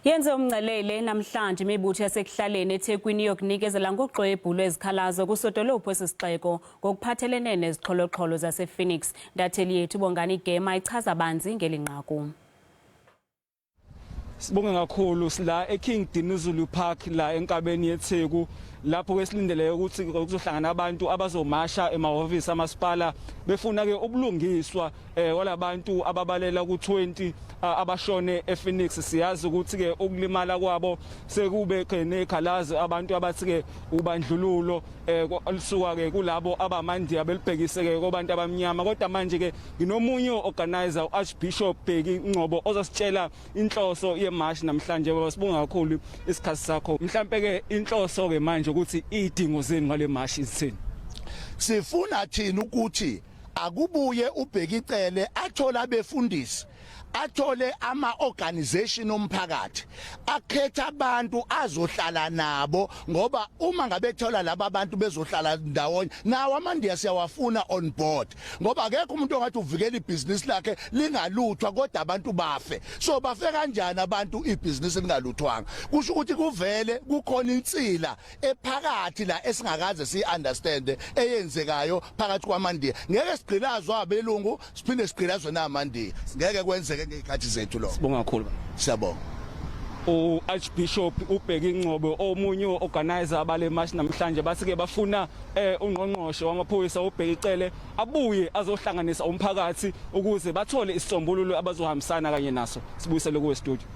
Yenze umngcelele namhlanje imibutho yasekuhlaleni eThekwini yokunikezela ngoxwebhu lwezikhalazo kusodolophu wesisixeko ngokuphathelene nezixholoxholo zasePhoenix. Intatheli yethu Bongani Gema ichaza banzi ngeli nqaku. Sibonge kakhulu sila eKing Dinuzulu Park la enkabeni yeTheku lapho ke silindeleke ukuthi kuzohlangana abantu abazomasha emahhovisi amasipala befuna ke ubulungiswa eh walabantu ababalela ku20 abashone ePhoenix. Siyazi ukuthi ke ukulimala kwabo sekube ke nekhalazo abantu abathi ke ubandlululo eh olusuka ke kulabo abamandiya belibhekise ke kubantu abamnyama. Kodwa manje ke nginomunye organizer, uArchbishop Bheki Ngcobo, ozositshela inhloso yemarch namhlanje. Baba, sibonga kakhulu isikhathi sakho. Mhlambe ke inhloso ke manje ukuthi idingo zenu ngale march izithini? Sifuna thina ukuthi akubuye uBheki Cele, athola abefundisi, athole ama organization omphakathi, akhetha abantu azohlala nabo, ngoba uma ngabe thola laba abantu bezohlala ndawonye nawo amaNdiya siyawafuna on board, ngoba akekho umuntu ongathi uvikela ibhizinisi lakhe lingaluthwa kodwa abantu bafe. So bafe kanjani abantu ibhizinisi lingaluthwanga? Kusho ukuthi kuvele kukhona insila ephakathi la esingakaze si understand eyenzekayo phakathi kwamaNdiya. Ngeke sigqilazwe abelungu siphinde sigqilazwe namaNdiya, ngeke kwenzeke ngezikhathi zethu lokho. Sibonga kakhulu. Siyabonga. U-Archbishop uBheki Ngcobo, omunye organizer abale march namhlanje, bathi ke bafuna ungqongqoshe wamaphoyisa uBheki Cele abuye azohlanganisa umphakathi ukuze bathole isisombululo abazohambisana kanye naso. Sibuyisele kuwe studio.